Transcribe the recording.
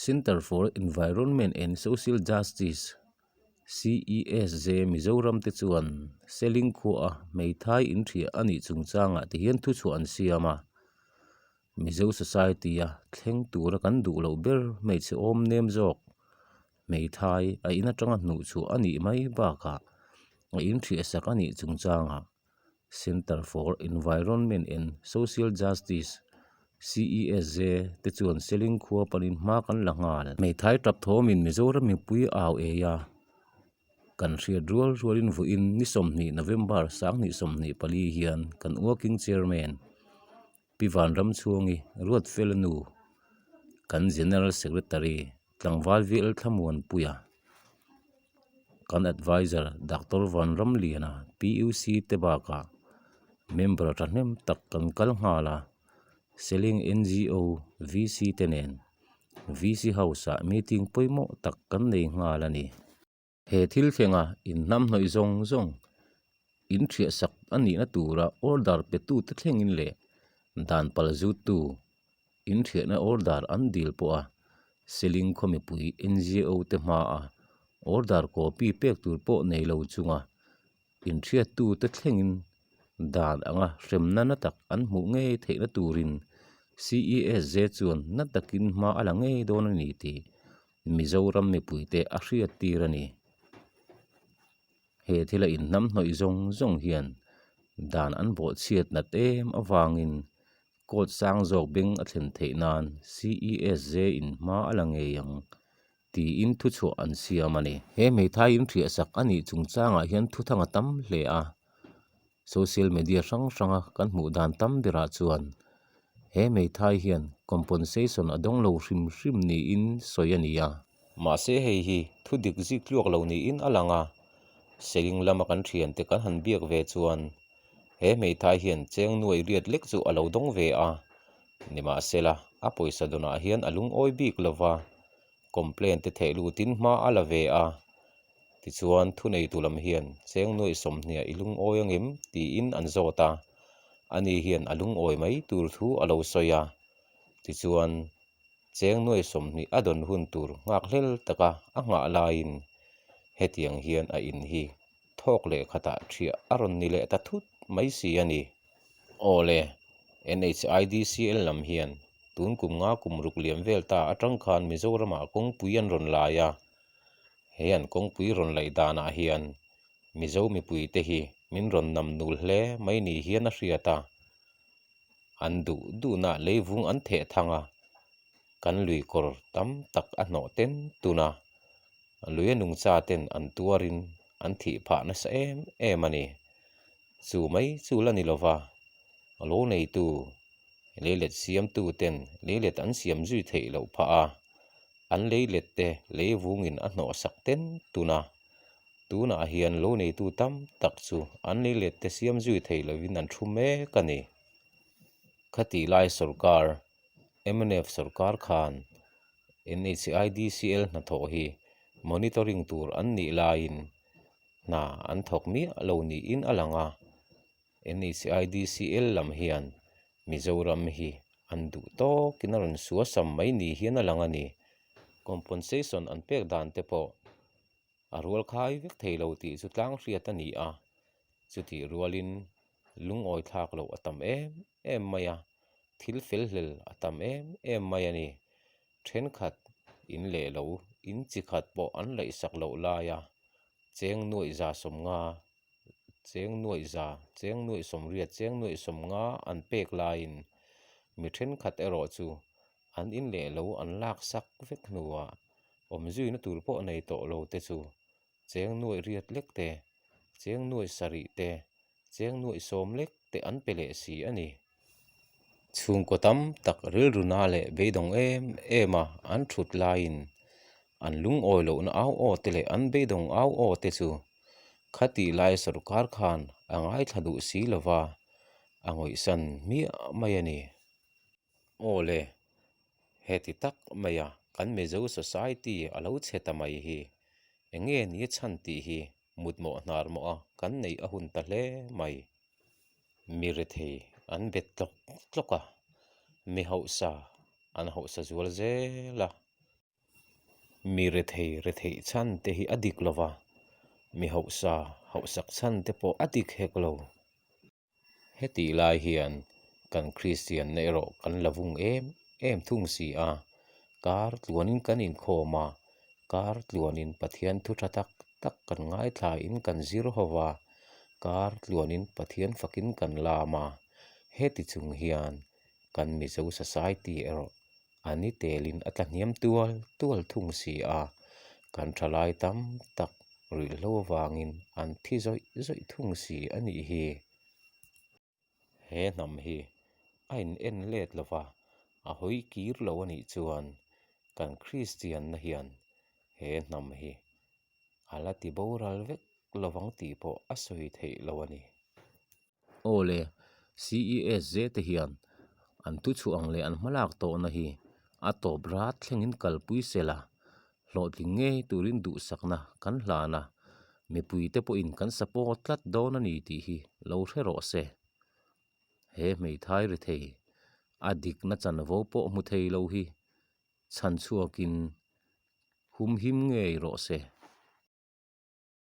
Centre for Environment and Social Justice, CESJ, Mizoram te chuan Seling khuaa hmeithai inṭhiah a nih chungchangah ti hian thuchhuah an siam a. Mizo Society-a thleng tura kan duh loh ber hmeichhe awm nem zawk hmeithai a in atanga hnuhchhuah a nih mai bakah a inṭhiahsak a nih chungchangah Centre for Environment and Social Justice, CESJ, te chuan Seling khua panin hma kan la nghal. Hmeithai tap thawmin Mizoram mipui au ei a, kan hriat rual rualin vawiin ni 20 November 2024 hian kan Working Chairman Pi Vanramchhuangi Ruatfela nu, kan General Secretary Tlangval VL Thlamuanpuia, kan Adviser Doctor Vanramliana PUC te bakah member thahnem tak kan kal nghal a, Seling NGO VC te nen VC House-ah meeting pawimawh tak kan nei nghal a ni. He thil thlenga inhnamhnawih zawng zawng inṭhiahsak a nihna tura order petute thlengin leh dan pal zuttu inṭhiahna order an dil pawha Seling khaw mipui NGO te hmaa order copy pek tur pawh nei lo chunga inṭhiattute thlengin dan anga hremna na tak an hmuh ngei theihna turin CESJ chuan na takin hma a la ngei dawn a ni tih Mizoram mipuite a hriat tir a ni. He thila inhnamhnawih zawng zawng hian dan an bawhchhiat nat em avangin court sang zawk beng a thlen theih nan CESJ in hma a la ngei ang tiin thuchhuah an siam a ni. He hmeithai inhriahsak a nih chungchangah hian thuthang a tam hle a. Social media hrang hranga kan hmuh dan tam berah chuan he hmeithai hian compensation a dawng lo hrim hrim niin sawi a ni a. Mahse hei hi thu dik zik tluak lo niin a lang a, Seling lama kan thiante kan han biak ve chuan he hmeithai hian cheng nuai riat lek chu a lo dawng ve a, nimahsela a pawisa dawnah hian a lungawi bik lova, complaint te theh lutin hma a la ve a. Tichuan, thuneitu lam hian cheng nuaih 20 i lungawi angem? tiin an zawt a. Ani hian a lungawi mai tur thu a lo sawi a. Tichuan, cheng nuaih 20 a dawn hun tur nghak hlel taka a nghah laiin hetiang hian a in hi thawk leh khatah ṭhiah a rawn ni leh ta thut mai si a ni. Aw le, NHIDCL lam hian tun kum nga kum ruk liam vel ta atang khan Mizoramah kawngpui an rawn lai a. He an kawngpui rawn laih danah hian Mizo mipuite hi min rawn nam nul hle mai ni hian a hriat a. An duh duhna leivung an theh thang a, kan lui kawr tam tak a hnawh ten tun a, lui a nungcha ten an tuarin an thih phah nasa em em a ni. Chu mai chu la ni lova, lo neitu, leilet siamtu ten leilet an siam zui theih loh phah a, an leilet te leivungin a hnawh sak ten tun a. Tunah hian lo neitu tam tak chu an leilet te siam zui theih lovin an thu mek a ni. Khatih lai sawrkar, mnf sawrkar khan NHIDCL hnathawh hi monitoring tur an nih laiin hna an thawk miah lo niin a lang a. NHIDCL lam hian Mizoram hi an duh tawkin a rawn suasam mai ni hian a lang a ni. Compensation an pek dan te pawh a rual khai vek thei lo tih chu tlang hriat a ni a, chutih rualin lungawi thlak loh a tam em em mai a, thil fel hlel a tam em em mai a ni. Thenkhat in leh lo in chi khat pawh an laihsak loh laia cheng nuaih 150, cheng nuaih 100, cheng nuaih 80, cheng nuaih 50 an pek laiin mi thenkhat erawh chu an in leh lo an laksak vek hnuah awm zuina tur pawh nei tawh lo te chu cheng nuaih riat lek te, cheng nuaih sarih te, cheng nuaih sawm lek te an pe leh si a ni. Chhungkaw tam tak rilru na leh beidawng em em a an thut laiin an lungawi lohna au aw te leh an beidawng au aw te chu khatih lai sawrkar khan a ngaithla duh si lova a ngawihsan hmiah mai a ni. Aw le, heti tak maia kan Mizo society a lo chhe ta mai hi eng nge ni a chhan tih hi mutmawh hnar mawh a kan neih a hun ta hle mai. Mi rethei an bet tlawk tlawk a, mi hausa an hausa zual zel a. Mi rethei retheih chhan te hi a dik lo va, mi hausa hauhsak chhan te pawh a dik hek lo. Hetih lai hian kan Kristianna erawh kan la vung em em thung si a, kar tluanin kan inkhawm a, kar tluanin Pathian thu tha tak tak kan ngaithlain kan zir ho va, kar tluanin Pathian fakin kan lam a, heti chung hian kan Mizo society erawh a ni telin a tlahniam tual tual thung si a, kan thalai tam tak ruihhlo avangin an thi zawih zawih thung si a nih hi. He hnam hi a in en let lo va, a hawi kir lo a nih chuan kan Kristianna hian he hnam hi a la ti boral vek lovang tih pawh a sawi theih lo a ni. Aw le, CESJ te hian an thuchhuah ang leh an hmalak tawhna hi a tawp rat thlengin kalpui sel a, hlawhtling ngei turin duhsakna kan hlan a, mipuite pawhin kan support tlat dawn a ni tih hi lo hre rawh se. He hmeithai rethei, a dikna chanvo pawh hmu thei lo hi chhan chhuakin humhim ngei rawh se.